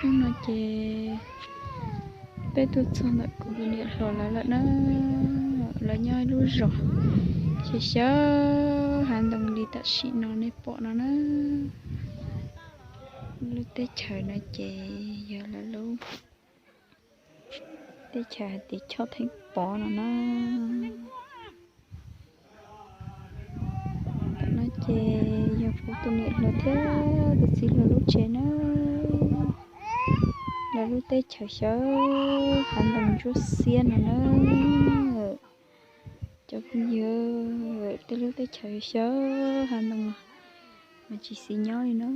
Hnub no ces peb tuaj txog ntawm kuv tus niam hluas lawv lawm na. Lawv nyob ib lub zos xyaw xyaw hav ntoo li tam sim no nej pom no na. Lub teb chaws no ces yog lawv lub teb chaws hais tias Choj Theeb Pov no na. Tam no ces yog kuv tus niam hluas thiab tus txiv hluas lub tsev na. Lawv lub teb chaws xyaw hav ntoo ntsuab xiab no na. Cov phooj ywg, tej lub teb chaws xyaw hav ntoo mas tsis xis nyob li na.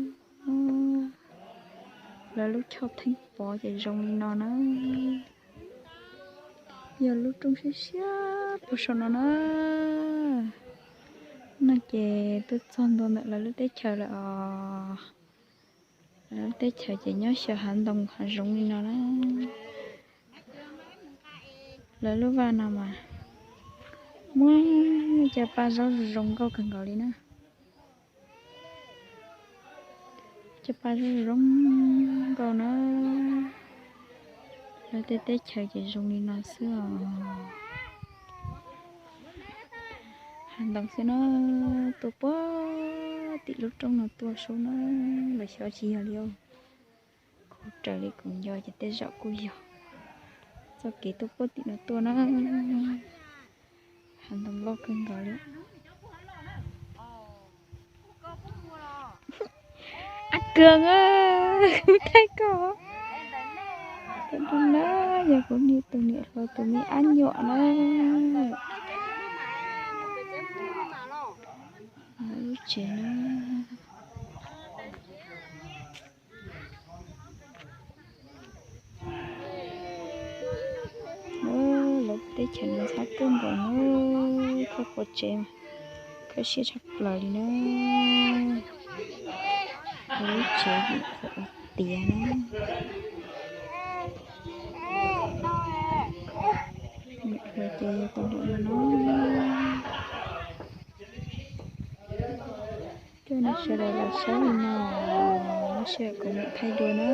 Lawv lub Choj Theeb Pov ces zoo li no na. Yog lub roob siab siab puag saum no na. No ces tuaj txog ntua ntawm lawv lub teb chaws lawm os. Lawv lub teb chaws ces nyob xyaw hav ntoo hav zoov li no na. Lawv lub vaj no mas muaj cov paj zaub zoo nkauj kawg nkaus li na. Cov paj zaub zoo nkauj na. Lawv tej teb chaws ces zoo li no xwb os. Hav ntoo xwb na, tuaj puag tim lub roob no tuaj sub na, los xyov tsis yog li os. Kuv raws li kuv nco ces tej zaum kuj yog. Txoj kev tuaj puag tim no tuaj na. Hav ntoo loj kawg nkaus li. Ab Kws, thaij koj. Tam no na yog kuv niam tus niam hluas tus me ab nyuam na. Lub tsev na. Lawv teb chaws no ntxhab kawg nkaus na, khawb quav tsev mas khawb siab tshaj plaws li na. Lub tsev yim qhov tiav na. Niam hluas ces yog tus nraum no na. Coj nej sawv daws los saib li no, seb kuv mam thaij dua na.